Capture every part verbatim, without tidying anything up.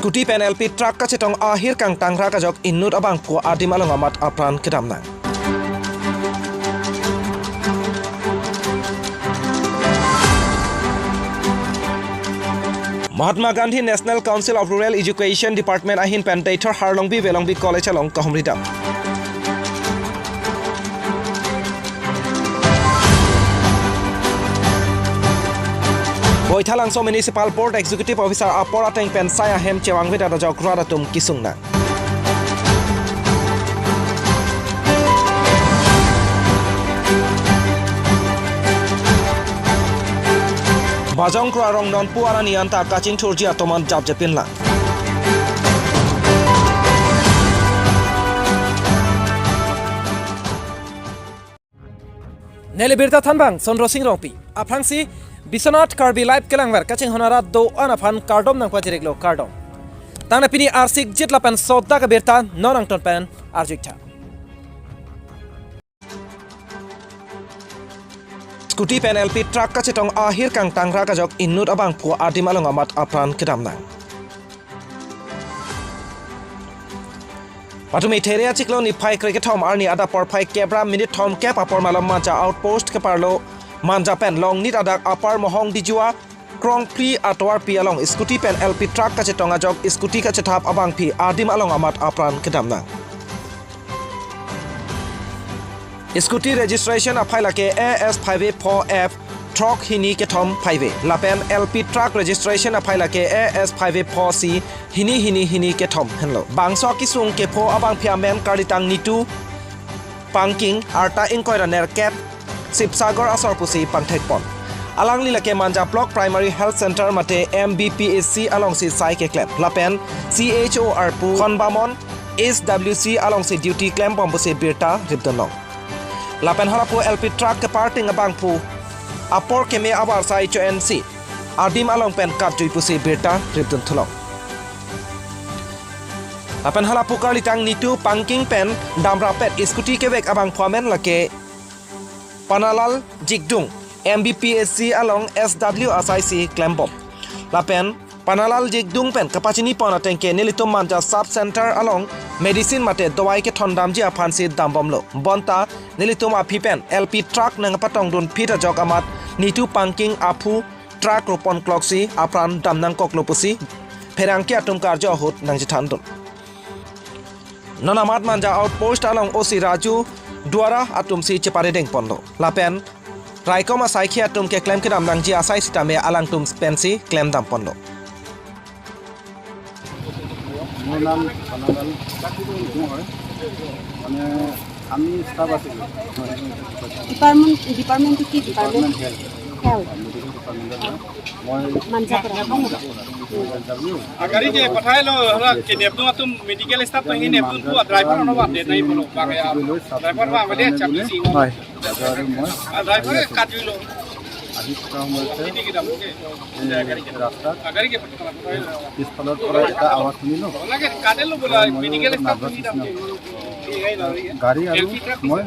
Scooty pen L P truck kachetong ahir kangtang rak ajok inut abangphu adim along amat apran kedam nang. Mahatma Gandhi National Council of Rural Education Department ahin pen Deithor Harlongbi Velongbi College along kahumri dam. Baithalangso Municipal Board Executive Officer apor ateng pen sai ahem chevangvedet ajok rat atum kesung nang. Bajong Kro arong nonpu arni anta kachingthurji atum an japjepin lang. Neli birta thanbang Sondro Sing Rongpi. Aphrangsi Biswanath Karbi Live kelangver kachinghon arat do-an aphan kardom nangpajiriklo, kardom. Tangte pini arsik jit lapen sodak abirta non angton pen arjuitha. Scooty pen L P truck kachetong ahir kangtang rak ajok inut abangphu adim along amat apran kedam nang. Patumi There achiklo niphai krekethom arni adap porphai kep ra minute thomkep apor malom Manja outpost keparlo Manja pen Longnit adak Upper Mohong Dijua Krongphli atovarpi along scooty pen L P truck kachetong ajok scooty kachethap abangphu adim along amat apran kedam nang. Scooty registration aphai lake A S five A four F throk hini kethom five A. Lapen L P truck registration aphai lake A S five A four C hini hini hini kethom henlo. Bangso kesung kepho abangphu amen karlitang Nitu Pangking, arta ingkoi ra nerkep, Sibsagar asor pusi pangthekpon. Alangli lake Manja Block Primary Health Center mate M B P H C alongsi sai keklem. Lapen C H O arpu Khonbamon H W C alongsi duty klembom pusi birta ripdunlong. Lapen halapu L P truck keparting abangphu apor keme abar sai cho-ensi adim along pen katjui pusi birta ripdunthulong. Lapen halapu karlitang Nitu Pangking pen damrapet scooty kevek abangphu amen lake Panalal Jikdung, M B P H C along S W asaisi klembom. Lapen Panalal Jikdung pen kapachinipon ateng ke nelitum Manja Sub Center along medicine mate dawai kethondamji aphansi dambomlo. Bonta nelitum aphi pen L P truck nangpatongdunphit ajok amat Nitu Pangking aphu truck ropon kloksi apran dam nangkoklo pusi pherangke atum karju ahut nangchethandun. Non amat Manja outpost along O C Raju Duara atumsi cheparedengponlo. Lapen raikom asaikhi atum keklem kedam nangji asai sitame alangtum pensi klemdamponlo. মোৰ নাম পানালাল সিং হয়। মানে আমি ষ্টাফ আছিলোঁ। ডিপাৰ্টমেণ্ট, ডিপাৰ্টমেণ্টটো কি department? Department health. Health. Medical ডিপাৰ্টমেণ্টত হয়। মই মাঞ্জাপাৰা। মাঞ্জাপাৰা। Gari je pathai lo, hala kinepdun atum medical staff to hinepdun pu driver no bande nai bolo, bang ya. Driver bang bade chak si. হয়। আৰু মই driver kat lo. আহি থকা সময়তে এই ৰাস্তাত পিছফালৰ পৰা এটা আৱাজ শুনিলোঁ। মই নাৰ্ভাছ নিচিনা হ'ল। গাড়ী আৰু মই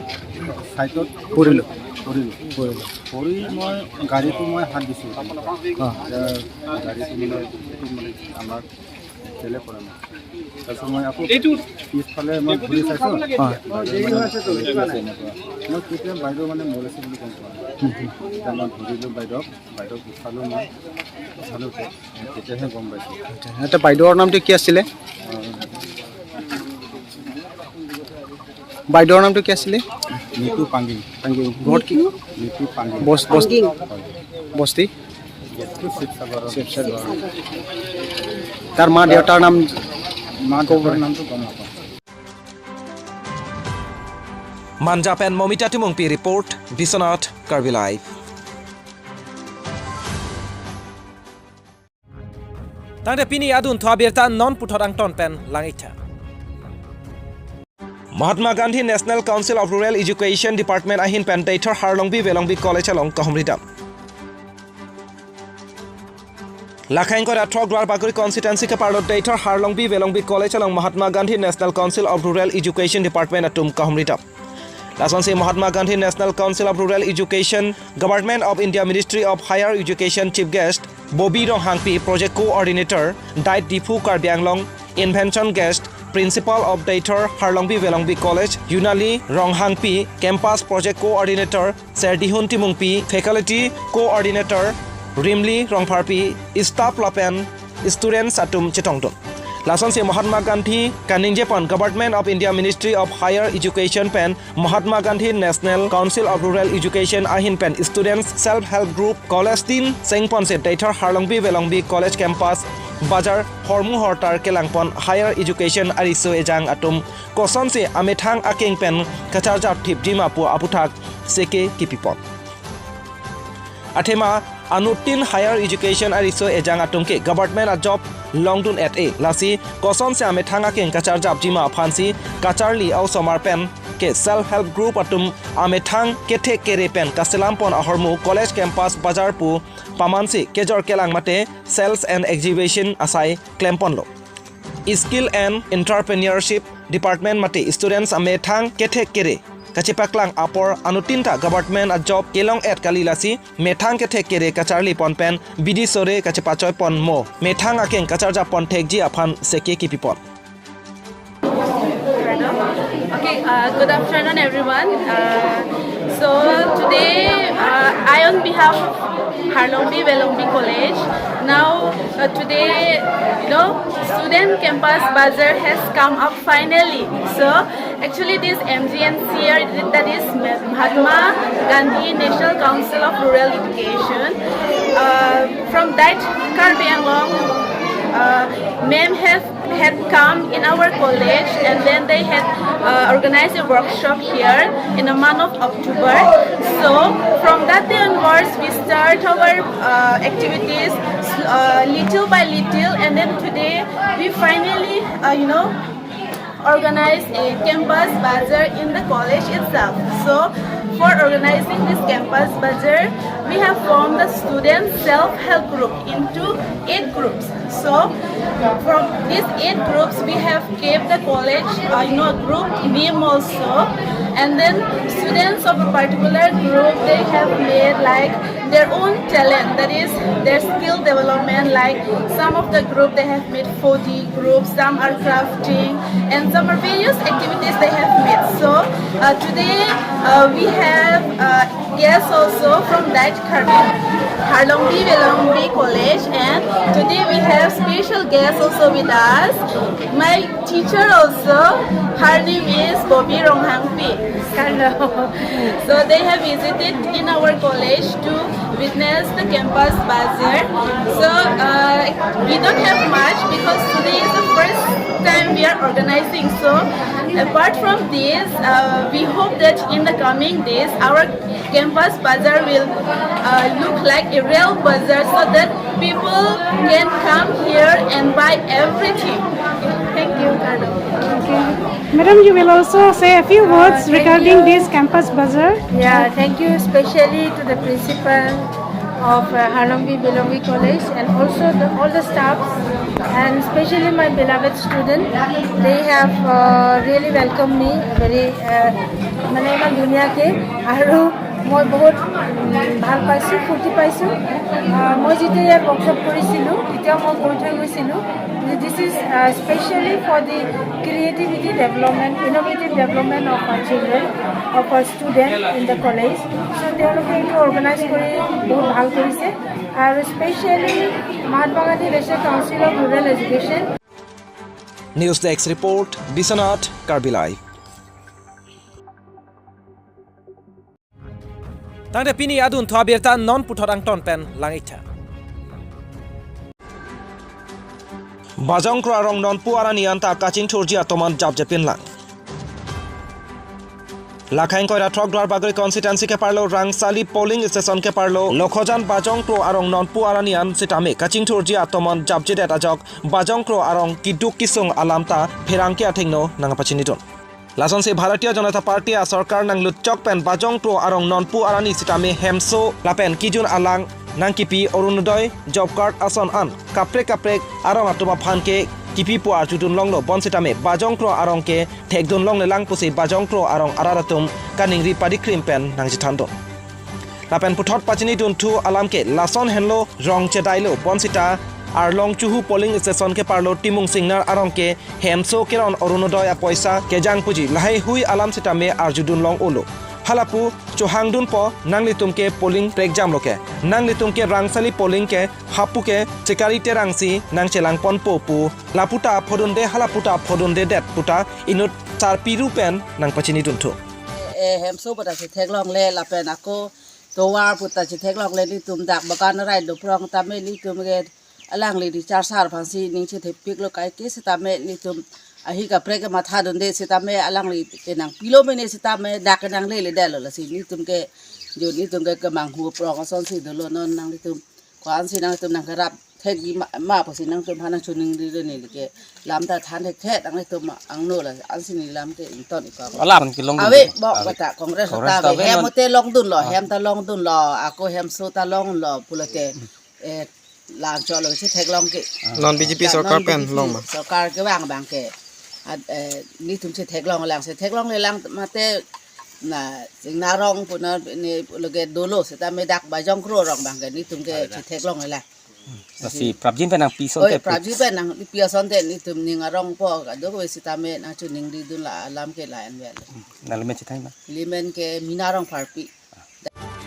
ছাইডত পৰিলোঁ। পৰিলোঁ। পৰিলোঁ। পৰি মই গাড়ীটো মই হাত দিছোঁ। অ। এতিয়া গাড়ীটো মানে, এইটো মানে আমাৰ তেলে পৰা নাই। তাৰপিছত মই আকৌ এইটো পিছফালে মই ঘূৰি চাইছোঁ। অ। মই কেতিয়া বাইদেউ মানে মৰিছে বুলি গম পোৱা নাই। হুম, হুম। তেতিয়া মই ধৰিলোঁ বাইদেউক, বাইদেউক উঠালোঁ মই। উঠালোঁ, তেতিয়াহে গম পাইছোঁ। আচ্ছা, এতিয়া বাইদেউৰ নামটো কি আছিলে? অ। বাইদেউৰ নামটো কি আছিলে? নিতু পাংগিং। পাংগিং। ঘৰ কি? নিতু পাংগিং। বস-, বস-, পাংগিং। হয়। বস্তি? বস্তি শিৱসাগৰ। শিৱসাগৰ। তাৰ মা দেউতাৰ নাম? মা দেউতাৰ নামটো গম নাপাওঁ। Manja pen Momita Timungpi report, Biswanath Karbi Live. Tangte pini adunthu abirta non puthot angton pen lang-iktha. Mahatma Gandhi National Council of Rural Education Department ahin pen Deithor Harlongbi Velongbi College along kahumri dam. Lakha ingkoi ra throk Duarbagori constituency keparlo Deithor Harlongbi Velongbi College along Mahatma Gandhi National Council of Rural Education Department atum kahumri dam. Lasonsi Mahatma Gandhi National Council of Rural Education, Government of India Ministry of Higher Education Chief Guest Bobby Ronghangpi, Project Coordinator, DIET Diphu Karbi Anglong, Invention Guest, Principal of Deithor Harlongbi Velongbi College, Yunali Ronghangpi, Campus Project Coordinator, Serdihun Timungpi, Faculty Coordinator, Rimli Rongpharpi, staff lapen students atum chetongdun. Lasonsi Mahatma Gandhi kaningje pon Government of India Ministry of Higher Education pen Mahatma Gandhi National Council of Rural Education ahin pen students self help group college tin sengponsi Deithor Harlongbi Velongbi College Campus Bazar hormu hortar kelangpon higher education ariso ejang atum kosonsi amethang akeng pen kacharjap thipji ma pu aputhak seke kipipon. Athema anuttin higher education ariso ejang atum ke government a job longdun et e, lasi kosonsi amethang akeng kacharjapji ma aphansi kacharli a-osomar pen ke self help group atum amethang kethe kere pen kaselam pon ahormu college campus bazar pu pamansi kejor kelang mate sales and exhibition asai klemponlo. Skill and Entrepreneurship Department mate students amethang kethe kere kachepaklang apor anuttin ta government a job kelong et kali, lasi methang kethe kere kacharli pon pen bidi sore kachepachoi pon mo methang akeng kacharjap pon thekji aphan seke kipipon. Okay, uh, good afternoon, everyone. Uh, so today, uh, I, on behalf of Harlongbi Velongbi College, now uh, today, you know, student campus bazar has come up finally. So actually, this M G N C R, that is Mahatma Gandhi National Council of Rural Education, uh, from DIET Karbi Anglong, uh, ma'am has had come in our college, and then they had uh, organized a workshop here in the month of October. So from that day onwards, we start our uh, activities uh, little by little, and then today we finally, uh, you know, organize a campus bazar in the college itself. So for organizing this campus bazar, we have formed the student self-help group into eight groups. So from these eight groups, we have kept the college, uh, you know, group name also. And then students of a particular group, they have made like their own talent, that is their skill development. Like some of the group, they have made four D groups, some are crafting, and some are various activities they have made. So uh, today uh, we have uh, guests also from DIET Karbi, Harlongbi Velongbi College, and today we have special guests also with us. My teacher also, her name is Bobby Ronghangpi. Hello. So they have visited in our college to witness the campus bazar. So uh, we don't have much because today is the first time we are organizing. So apart from this, uh, we hope that in the coming days our campus bazar will uh, look like a real bazar so that people can come here and buy everything. Thank you, madam. Madam, you will also say a few words uh, regarding you. This campus bazar. Yeah, thank you especially to the principal of uh, Harlongbi Velongbi College and also the, all the staffs and especially my beloved student. They have uh, really welcomed me very uh, মানে ইমান ধুনীয়াকৈ আৰু মই বহুত উম, ভাল পাইছোঁ, ফূৰ্তি পাইছোঁ। আহ, মই যেতিয়া ইয়াত ৱৰ্কশ্বপ কৰিছিলোঁ, তেতিয়াও মই কৈ থৈ গৈছিলোঁ যে this is specially for the creativity development, innovative development of our children, of our student in the college. So তেওঁলোকে এইটো অৰ্গেনাইজ কৰি বহুত ভাল কৰিছে। আৰু especially Mahatma Gandhi national council of rural education. News Desk Report, Biswanath, Karbi Live. Tangte pini adun thu abirta non puthot angton pen lang-iktha. Bajong Kro arong nonpu arani anta kachingthurji atomon japjepin lang. Lakhang Koira Throk Duarbagori constituency keparlo Rangsali polling station keparlo Lokhojan Bajong Kro arong nonpu arani an sitame kachingthurji atomon japjedet ajok Bajong Kro arong kiduk kisung alam ta pherangke athengno nangpachinidun. Lasonsi Bharatiya Janata Party asorkar nanglut chok pen Bajong Kro arong nonpu arani sitame hemso lapen kijun alang nangkipi Orunodoi job card ason an kaprek kaprek arong atum aphan ke kipipo arjudun longlo, bonsitame Bajong Kro arong ke thekdun longlelang pusi Bajong Kro arong arat atum kaningri padikrim pen nangchethandun. Lapen puthot pachiniduntu alam ke lason henlo, rong chedailo, bonsita Arlong Chuhu polling station keparlo Timung Singnar arong ke hemso keron Orunodoi apoisa kejang puji lahai hui alam sitame arjudun long-olo. Halapu chohangdunpo, nanglitum ke polling prekjamlo ke, nanglitum ke Rangsali polling ke hapu ke Sikari Terang si nangchelangponpo pu laputa phodunde, halaputa phodundedet puta inut sarpi ru pen nangpachinidun thu. E, hemso puta chetheklongle lapen ako tovar puta chetheklongle, nelitum dak bagan rai do prong tame nelitum ke alangli Richard sir aphansi ning chethepiklo, kaike sitame nelitum ahi kaprek ke mathadunde sitame alangli ke nangpilo mene sitame dak ke nangleledetlo, lasi nelitum ke jo nelitum ke kemanghu prong asonsi dolo, non nanglitum ko-ansi nangtum nangkerap thekji ma, ma pusi nangtum aphan nangchoningri dun, neli ke lam ta than thekthe, nanglitum angno la ansi neli lam ke ington ikok. Alam kelong ave dun. Bok ave. Bata Congress Congress ta ta ave, ave hem non. Te longdunlo, ah, hem ta longdunlo, ako hemso ta longlo pulote, eh, lam cholo chetheklong ke. Ah. Non B J P ta sorkar non pen B J P long ma? Sorkar kevang abang ke. At, eh, nelitum chetheklonglang, chetheklonglelang mate na Singnar arong puna ne loge dolo sitame dak Bajong Kro arong abang ke nelitum ke chetheklonglelang. Lasi prapjin pen nangpi asonte. Oi, prapjin pen nangpi asonte nelitum ning arongpo kadokave sitame nangchoningridunlo, alam ke la-an vel. Nangli men chethang ma? Neli men ke Mina Rongpharpi.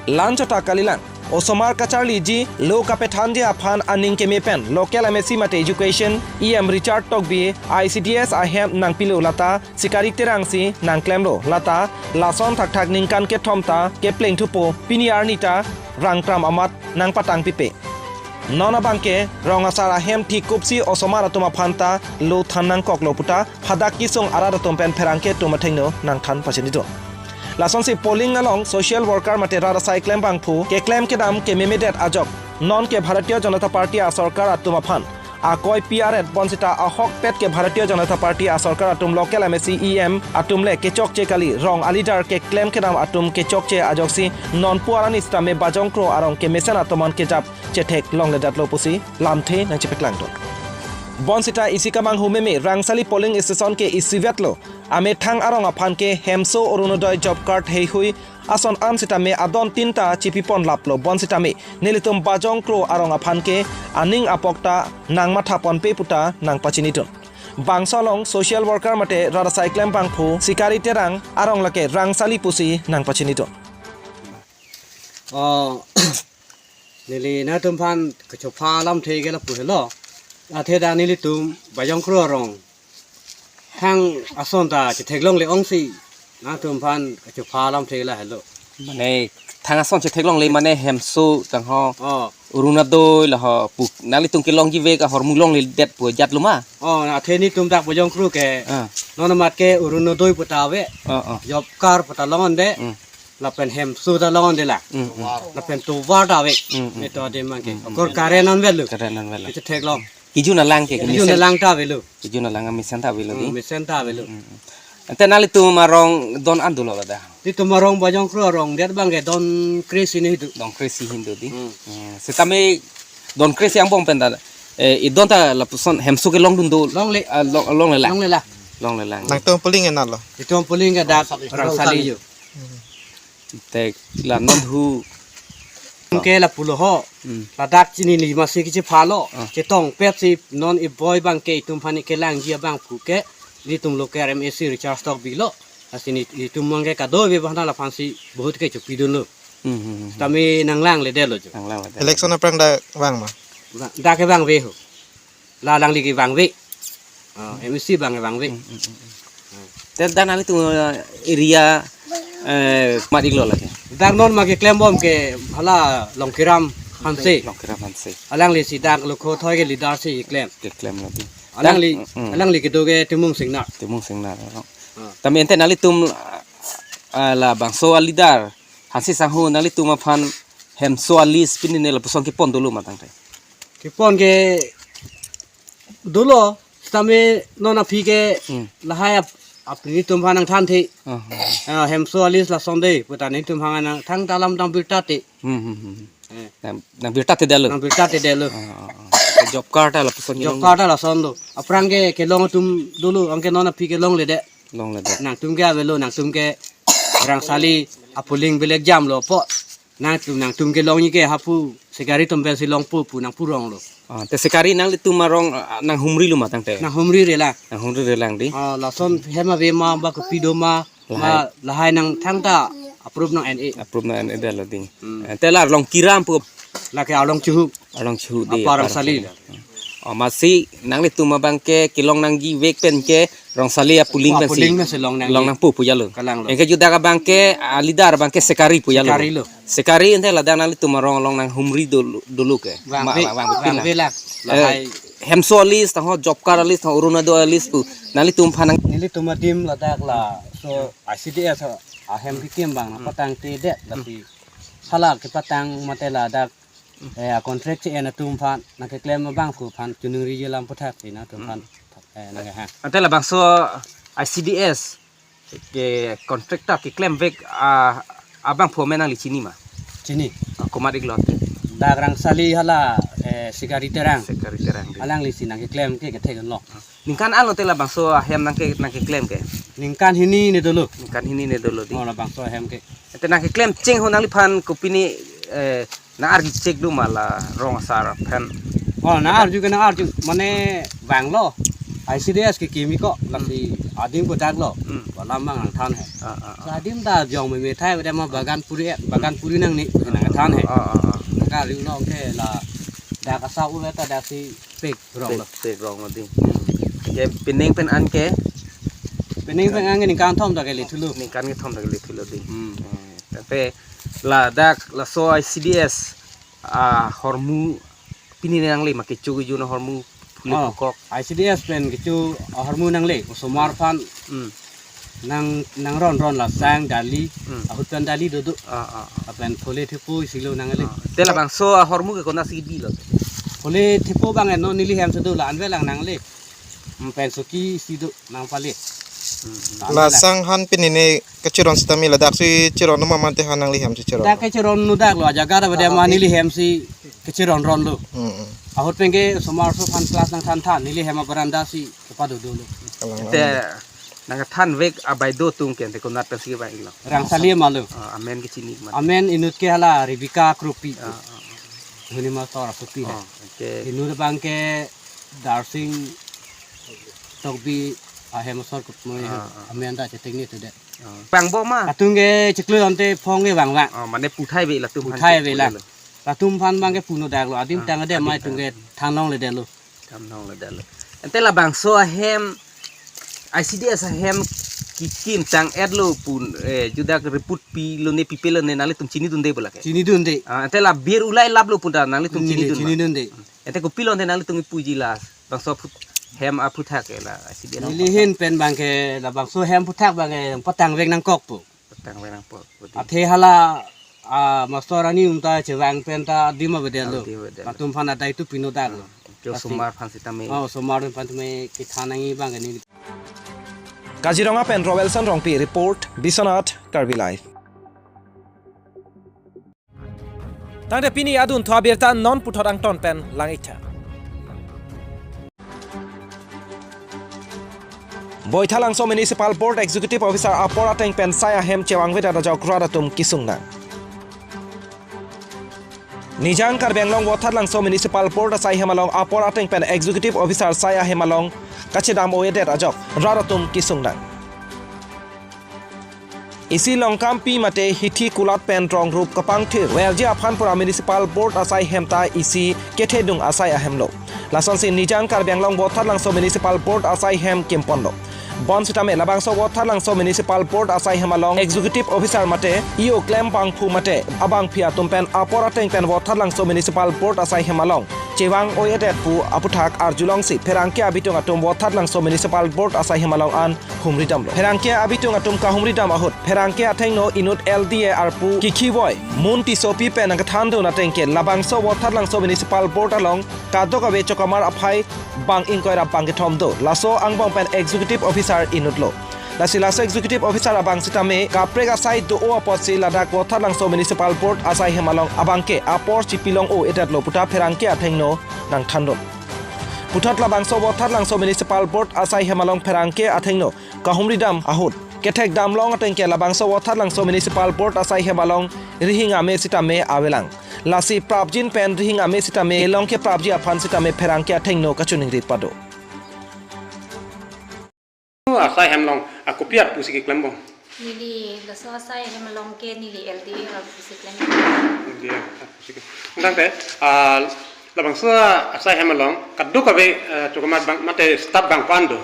Lanchota kalilang, osomar kacharliji, lo kapethanji aphan aning keme pen local M A C mate education E M Richard Tokbi, I C D S ahem nangpilo lata Sikari Terang si nangklemlo, lata lason thakthak ningkan kethom ta kepleng thupo, pini arni ta rangkram amat nangpatang pipe. Non abang ke rong asar ahem thik kupsi osomar atum aphan ta lo than nangkoklo puta hadak kesung arat atum pen pherangke atum athengno nangthan pachinidun. Lasonsi polling along social worker mate rat asai klembangphu keklem kedam kememedet ajok, non ke Bharatiya Janata Party asorkar atum aphan akoi pi aret bonsita ahokpet ke Bharatiya Janata Party asorkar atum local M A C E M atum le kechokche kali, rong aleader keklem kedam atum kechokche ajoksi nonpu arni sitame Bajong Kro arong kemesen atum an kejap chetheklongledetlo pusi lamthe nangchepaklangdun. Bonsita isi kemanghu meme Rangsali polling station ke isivetlo, amethang arong aphan ke hemso, Orunodoi, job card heihui ason an sitame adon tin ta chipiponlaplo, bonsitame nelitum Bajong Kro arong aphan ke aning apok ta nangmathaponpe puta nangpachinidun. Bangso along social worker mate rat asai klembangphu Sikari Terang arong lake Rangsali pusi nangpachinidun. Oh, neli nangtum aphan kachopha lamthe ke lapu helo. Athe dak nelitum Bajong Kro arong thang ason ta chetheklongle ongsi nangtum aphan kachopha lamthe ke la helo. Mane thang ason chetheklongle mane hemso tangho. Oh. Orunodoi laho pu nanglitum kelongji ave ke ahormu longledet pu ajatlo ma? Oh, athe nelitum dak Bajong Kro ke. Ah. Non amat ke Orunodoi puta ave. Ah, ah. Job card puta longde. Hmm. Lapen hemso ta longde la. Hmm, hmm. Lapen tovar ta ave. Hmm, hmm. Ito ade mang ke. Hmm, hmm. Akor current an avelo. Current an avelo. Chetheklong. Kijun alang ke, kijun alang ta avelo. Kijun alang mesen ta avelo di. Hmm, mesen ta avelo. Hmm, hmm. Ante nanglitum arong don an dolo lada? Nelitum arong Bajong Kro arong det abang ke don kre-isi hini do. Don kre-isi hini do di. Hmm. Hmm. Sitame don kre-isi angbong pen ta, eh, idon ta lapuson hemso ke longdun do. Longle. Ah, long, longlelang. Longlelang. Longlelang. Nangtum polling ke nalo? Nelitum polling ke dak Rangsali. Rangsali yo. Hmm. Te la non hu. Ke lapulo ho. Hmm. Ladak chinili masi kechephalo. Ah. Chetongpetsi non iboi abang ke itum aphan kelangji abangphu ke nelitum local M A C Richard Tokbi lo. Lasi nelitum abang ke kadokave abang ta laphansi bahut ke chopidunlo. Hmm, hmm, hmm. Tame nanglangledetlo jo. Nanglangledet. Election aphrang dak vang ma? Dak, dak ke vangve ho. La alangli ke vangve. Ah, M A C abang ke vangve. Hmm, hmm, hmm, hmm. Te dak nanglitum, eh, area, eh, mat-iklo lake? Dak non ma keklembom ke hala Longkiram Hanse. Longkiram Hanse. Alanglisi dak Lokhothoi ke leader si keklem. Keklem lagi. Alangli, hmm, alangli kedo ke Timung Singnar. Timung Singnar. Ah. Tame ante nanglitum, ah, labangso aleader Hanse sangho nanglitum aphan hemso a-list pini ne lapuson kepon dolo ma tangte? Kepon ke dolo, sitame non aphi ke, hmm, lahai ap, ap nelitum aphan nangthanthe. Oh. Ah, hemso a-list lason de, puta nelitum aphan nangthang ta alam nangbirta te. Hmm, hmm, hmm. Eh. Nang, nangbirta te dalo. Nangbirta te dalo. Oh, oh, oh. Job card ta lapuson job kelong. Card ta lason do. Aphrang ke kelong atum dolo, anke non aphi kelongle det. Longle det. Nangtum ke avelo, nangtum ke Rangsali apuling belek jamlo po. Nangtum, nangtum kelongji ke hapu Sikari atum pensi longpo pu nangpu rong lo. Ah, te Sikari nanglitum arong, ah, nanghumri lo ma tangte? Nanghumri relang. Nanghumri relang di. Ah, lason hem ave ma, ba kopi do ma, lahai. Ma lahai nang thangta approve nang-en-e. Approve nang-en-e detlo di. Hmm. Eh, te la arlong kiram pu. Lake arlong Chuhu. Arlong Chuhu di. Apa Rangsali. Oh, masi nanglitum abang ke kelong nangjivek pen ke Rangsali apuling. Oh, pensi apuling pensi long nang long nangpo pu jalo. Kalang lo. Anke juda abang ke, ah, leader abang ke Sikari pu jalo. Sikari lo. Sikari ante ladak nanglitum arong along nanghumri dolo, dolo ke. Vangve, ma, ma, vangve vangve lang. Lang. Eh, lahai. Hemso a-list, tangho job card a-list, tangho Orunodoi a-list pu. Nanglitum aphan nang- Nelitum adim ladak laso I C D S ahem kikim abang nangpatangte det, lasi hala kepatang mate ladak, eh, a-contract che-en atum aphan nangkeklem abangphu aphan choningri alam aputhak si nangtum aphan, eh, nangkehang. Ante labangso I C D S ke contractor keklemvek, ah, abangphu amen nangli chini ma? Chini. Ah, komat-iklo? Dak Rangsali hala, eh, Sikari Terang. Sikari Terang di. Alanglisi nangkeklem ke kethek lo. Ningkan alo te labangso ahem nangke, nangkeklem ke? Ningkan hini ne dolo. Ningkan hini ne dolo di. Oh, labangso ahem ke. Te nangkeklem cheng ho nangliphan kopine, eh, nang-arju chek do ma la rong asar aphan? Oh, nang-arju ke nang-arju. Mane vanglo. I C D S kekim-ik ko, lasi adim kodak lo. Hmm. Balam abang nangthan he. Ah, ah, ah. Sa adim ta jong meme thai, bade ma bagan puri, bagan puri nangne, nangthan he. Ah, ah, ah. Nangkarju lo ke ladak asap u ta daksi pek rong lo. Pek, pek rong lo di. Hmm. Ke pining pen an ke? Pining pen an ke ningkan thom ta kele thulo. Ningkan kethom ta kele thulo di. Hmm. Eh, tapi ladak laso I C D S ahormu pini nangle ma, kecho kejun ahormu phule, oh, phukok. I C D S pen kecho ahormu nangle, osomar aphan. Hmm. Nang, nangronron la sang dali, hmm, ahut pen dali dodo. Ah, ah, ah. Lapen phole thepo isi lo nangle. Ah. Te labangso ahormu ke konatsi bilo? Phole thepo abang non neli hem si do, la anve lang nangle. Hmm, pensi ke isi do nangpale. Hmm, hmm. Anve lang. La sang han pini ne kachiron sitame ladaksi chiron ma mate han nangli hem si chiron? Dak kachiron nu dak lo, ajaga ta bade ma neli hem si kachironron lo. Hmm, hmm. Ahut pen ke osomar aso aphan class nangthan than, neli hem abaranda si kepadodo lo. Kalang. Te nangthanvek abaideo atum ke ante konat pensi kevang-iklo? Rangsali ma lo. Ah, amen kechini ma? Amen inut ke hala Rebecca Kropi. Ah, ah, ah. Dhoni Mastor asopi he. Ah, okay. Inut abang ke Darsing Tokbi ahem asor kutmoi, ah, ah, amen ta chetekne te det. Ah. Vangbo ma? Atum ke chiklo ante phong ke vangvang. Ah, mane puthai ave latum aphan. Puthai ave la. Latum aphan abang ke puno dak lo. Adim, ah, tang ade adim mai atum ke thanlongle det lo. Thanlongle det lo. Ante labangso ahem, I C D S ahem kikim tang-et lo pu, eh, juda ke report pilo ne, pipe lo ne, nanglitum chinidunde bola ke? Chinidunde. Ah, ante la bir ulai lap lo pu ta nanglitum chinidun ma? Chinidunde. Ante kopilo ante nanglitum kipuji labangso aphut-, hem aphuthak ke la I C D S? Neli ahin pen abang ke labangso hem aphuthak abang ke patangvek nangkokpo. Patangvek nangkokpo di. Athe hala, ah, mastor arni um ta chevang pen ta adim avedet lo. Adim avedet lo. Latum aphan adai tu pino dak lo. Ah, ke pasti. Osomar aphan sitame. Oh, osomar aphan tame kethan nangji abang ke neli. Kaziranga pen Roelson Rongpi report, Biswanath Karbi Live. Tangte pini adunthu abirta non puthot angton pen lang-iktha. Boithalangso Municipal Board Executive Officer apor ateng pen sai ahem chevangvedet ajok rat atum kesung nang. Nijang Karbi Anglong Boithalangso Municipal Board asai hem along apor ateng pen Executive Officer sai ahem along kachedam-o-edet ajok rat atum kesung nang. Isi Longkampi mate hithi kulat pen rong rup kapangthir verji aphan pura Municipal Board asai hem ta isi kethedung asai ahem lo. Lasonsi Nijang Karbi Anglong Boithalangso Municipal Board asai hem kimponlo. Bonsitame labangso Boithalangso Municipal Board asai hem along Executive Officer mate E O klembangphu mate abangpi atum pen apor ateng pen Boithalangso Municipal Board asai hem along chevang-o-edet pu aphuthak arjulongsi pherangke abitung atum Boithalangso Municipal Board asai hem along an humridamlo. Pherangke abitung atum kahumridam ahut pherangke athengno inut L D A arpu kikhiboi Mun Tissopi pen nangkethandun ateng ke labangso Boithalangso Municipal Board along kadokave chokamar aphai bang ingkoi ra bang kethom do. Laso angbong pen Executive Officer inut lo. Lasi laso Executive Officer abang sitame kaprek asai do-o apotsi ladak Boithalangso Municipal Board asai hem along abang ke apor chipilong-o-edet lo pu ta pherangke athengno nangthandun. Puthot labangso Vothatlangso Municipal Board asai hem along pherangke athengno kahumri dam ahut kethek damlong atengke labangso Vothatlangso Municipal Board asai hem along rihing ame sitame avelang. Lasi prapjin pen rihing ame sitame elong ke prapji aphan sitame pherangke athengno kachiningri pado. Asai hem along, ah, kopi apotsi keklem bom? Neli laso asai hem along ke neli L D A apotsi klem. L D A apotsi ke. Tangte, ah, labangso asai hem along kadokave, ah, chokomat bang mate staff bang ko-an do?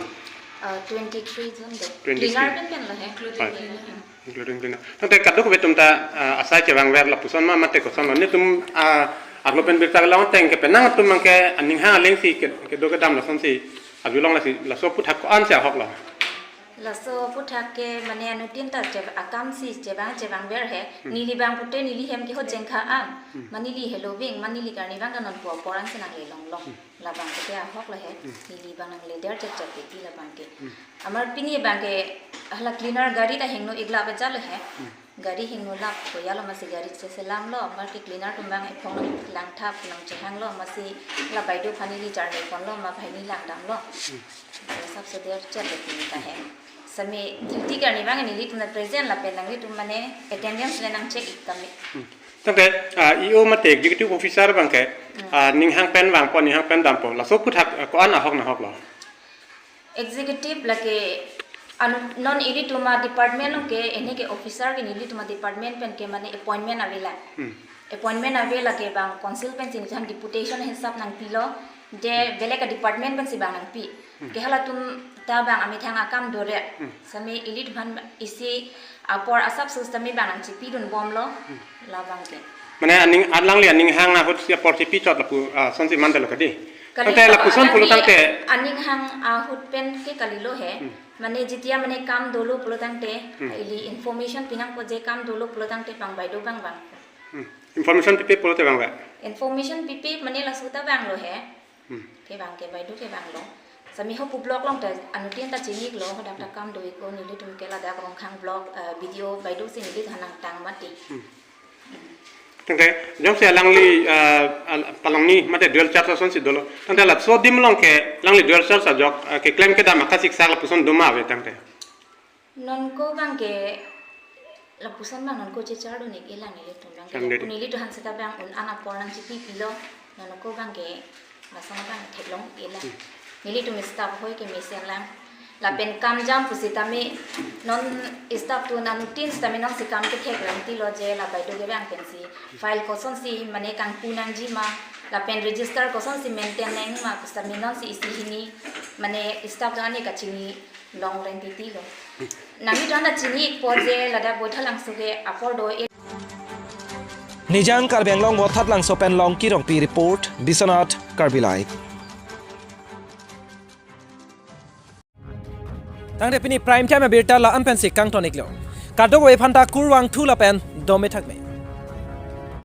Ah, twenty-three jon do. Twenty-three. Cleaner pen pen lo he, including Hoi. Cleaner. Including cleaner. Tangte kadokave atum ta, ah, asai chevangver lapuson ma mate koson lo. Netum, ah, arlo pen birta kelong atengke penang atum abangke aning hang alengsi ke, kedo kedam lasonsi arjulong, lasi laso aphuthak ko-ansi ahok lo? Laso aphuthak ke mane anuttin ta che-, akamsi chevang chevangver he. Hmm. Neli bang pute neli hem ke ho jengkha am. Hmm. Ma neli helo ving, ma neli karni bang ta non po poran si nangle longlong. Hmm. Labang pute ahok lo he. Hmm. Neli bang nangle der chet chet piti labang ke. Hmm. Amar pini abangke hala cleaner gari ta hingno ik lap ajat lo he. Hmm. Gari hingno lap ko ya lo, masi gari cheselam lo, amar ke cleaner atum bang ephong langthap nangchehang lo, masi la baido aphan neli jarni phone lo, ma banghini langdam lo. Hmm. Asapso der chet pini ta he. Sami duty karni bang nelitum na present lapen nanglitum mane attendance le nang check ik kami. Hmm. Tangte, ah, E O mate executive officer abangke, Hmm. ah, ning hang pen vangpo, ning hang pen dampo, laso aphuthak, ah, ko-an ahok nahok lo? Executive lake anu non ilitum a-department along ke, ene ke officer ke nelitum a-department pen ke mane appointment avelang. Hmm. Appointment ave, lake bang council pensi nelitum deputation hisap nangpilo, je Hmm. belek a-department pensi bang nangpi. Hmm. Ke halatum ta bang amethang akam dore. Hmm. Sami ilitum aphan isi apor asapso sami bang nangchipidun bomlo. Hmm. Labang ke. Mane aning, alangli aning hang ahutsi apor chipichot lapu, ah, sonsi mandalo kadi. Kali Tangte lapuson pulo alangli tangte. Aning hang ahut pen ke kalilo he. Hmm. Mane jitia mane kam dolo pulo tangte, Hmm. ili information pinangpo je kam dolo pulo tangte bang baido bang bang. Hmm. Information pipe pulote bang bang? Information pipe mane laso ta bang lo he. Hmm. Ke bang ke baido ke bang lo. Sami ho pu block along ta anuttin ta chini ik lo, hadak ta kam do ik ko, nelitum ke ladak Rongkhang block, eh, B D O baido si neli thanang tang mati. Hmm. Tangte, jongsi alangli, eh, al-, palongni mate dual charge asonsi dolo. Tangte laso adim along ke, alangli dual charge ajok, eh, keklem kedam akasiksak lapuson doma ave tangte? Non ko bang ke, lapuson bang non ko chechar dun ik-e lang nelitum bang ke. Kan dei. Nelitum aphan seta bang un-an apor nangchipipilo, non ko bang ke, lason bang theklong ik-e lang. Hmm. Nelitum staff hoi ke mesen lang. Lapen kam jam pusitame, non staff atum anuttin sitame nonsi kam kethek lang tilo je la baido ke bang pensi. File kosonsi mane kangpu nangji ma, lapen register kosonsi maintain nang ma, pusitame nonsi isi hini, mane staff atum ani kachini long reng titi lo. Nangli atum ta chini ik po je ladak Vothatlangso ke apor do-e. Nijang Karbi Anglong Vothatlangso pen Longki Rongpi report, Biswanath Karbi Live. Tangte pini prime time abirta la-an pensi kangton ik lo. Kadokave aphan ta kurvangthu lapen dome thakme.